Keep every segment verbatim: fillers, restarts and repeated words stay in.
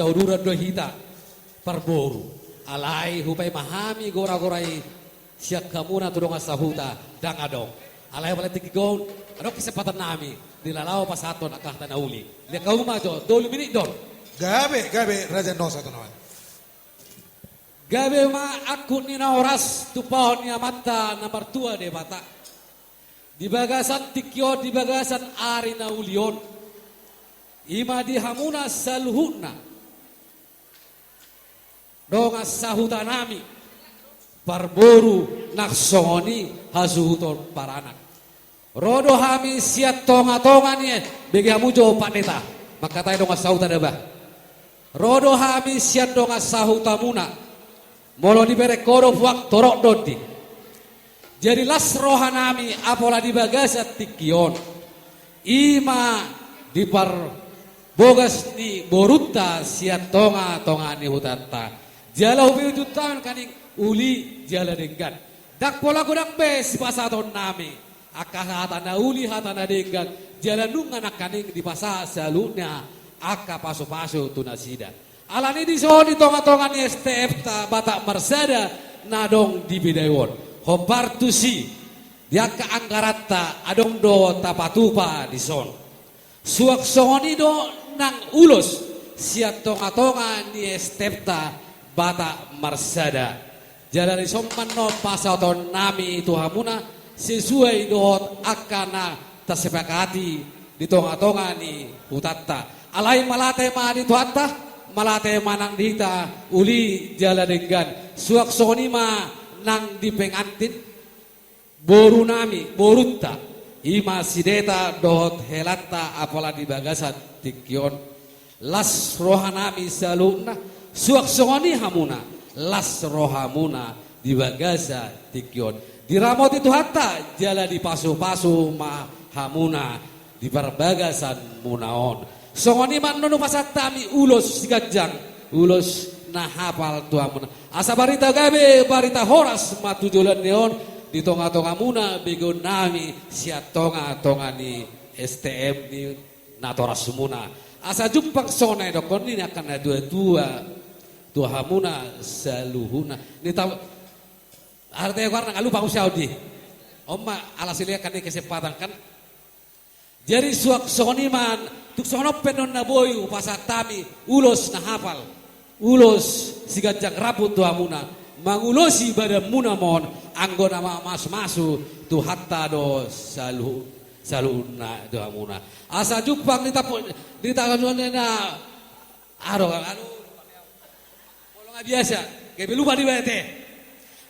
Uduran do hita parboru. Alai hupaima hami gora-gora i sian hamuna tu dongan sahuta ndang adong. Alai apala tingki on adong kesempatannami di laho pasahathon angka hata na uli. Lihat hamu ma jo, tolu minit do on. Gabe, gabe, Raja Nosa tu nawan. Gabe ma angkup ni na horas tumpahon ni Amanta na martua Debata. Di bagasan tingki on, di bagasan ari na uli on. I ma di hamuna saluhutna. Dongan sahutanami. Parboru nang songon i hasuhuton paranak. Ro do hami sian tonga-tonga ni, bege hamu jo pandeta. Mangkatai dongan sahuta da bah. Ro do hami sian dongan sahutamuna. Molo dibereng ho do puang torop do di. Jadi las rohanami apala di bagasan tingki on. I ma di parbogas ni borunta sian tonga-tonga ni hutanta. Jala hupaihutihut hami nangkaning uli jala denggan. Ndang pola godang be sipasahatonnami. Angka hata na uli, hata na denggan, jala nunga nangkaning dipasahat saluhutna angka pasu-pasu tu nasida. Alani dison di tonga-tonga ni S T M-ta Batak Marsada na adong di Bidai on. Hombar tusi, di angka anggaranta adong do tapatupa dison. Suang songon i do nang ulos sian tonga-tonga ni S T M-ta Batak Marsada. Jala dison ma annon pasahatonnami tu hamuna sesuai dohot angka na tasepakati di tonga-tonga ni hutanta. Alai mauliate ma di Tuhanta, mauliate ma nang di hita uli jala denggan. Suang songon i ma nang di pengantin, borunami, borunta, i ma si Deta dohot helanta apala di bagasan tingki on. Las rohanami saluhutna, suang songon i hamuna, las rohamuna di bagasan tingki on. Diramoti Tuhanta, jala dipasu-pasu ma hamuna di parbagasanmuna on. Songon i ma annon hupasahat hami ulos siganjang, ulos na hapal tu hamuna. Asa barita gabe, barita horas ma tu joloan ni on, di tonga-tongamuna, begeonnami sian tonga-tonga ni S T M ni natorasmuna. Asa jumpang songon na nidokkon ni angka na tua-tua tu hamuna saluhutna. Ni ta-, arte goarna nga lupa usia odi. On ma ala silean kan ni kesempatan kan. Jadi suang songon i ma, tung songon on pe annon na boi hupasahat hami ulos na hapal, ulos siganjang rambu tu hamuna, mangulosi badanmuna ma on, anggo na mamasu-masu Tuhanta do saluhut, saluhutna tu hamuna. Asa jumpang di tapu-, di tangan na Aro, anu, molo nga biasa, gabe lupa dibaen.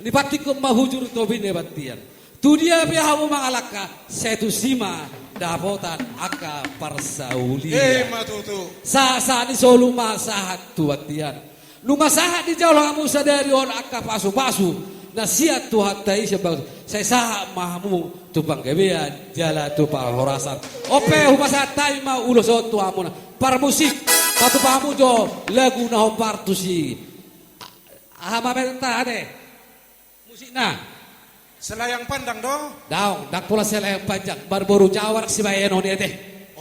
Ni pantikkon ma hujur tobing ni pantian. Tu dia pe hamu mangalangka, sai tusi ma dapotan angka parsaulian. Eh, ma tutu. Sa-, sahat ni solu ma sahat tu pantian. Nunga sahat dijalo hamu sadari on angka pasu-pasu na sian Tuhanta i, sai sahat ma hamu tu panggabean jala tu parhorasan. On pe hupasahat hami ma ulos on tu hamuna. Parmusik, patupa hamu jo lagu na hombar tusi. Aha ma beta ate? Musikna. Selayang pandang do? Daong, ndang pola selayang panjang. Marboru jawar sibaenon i ate.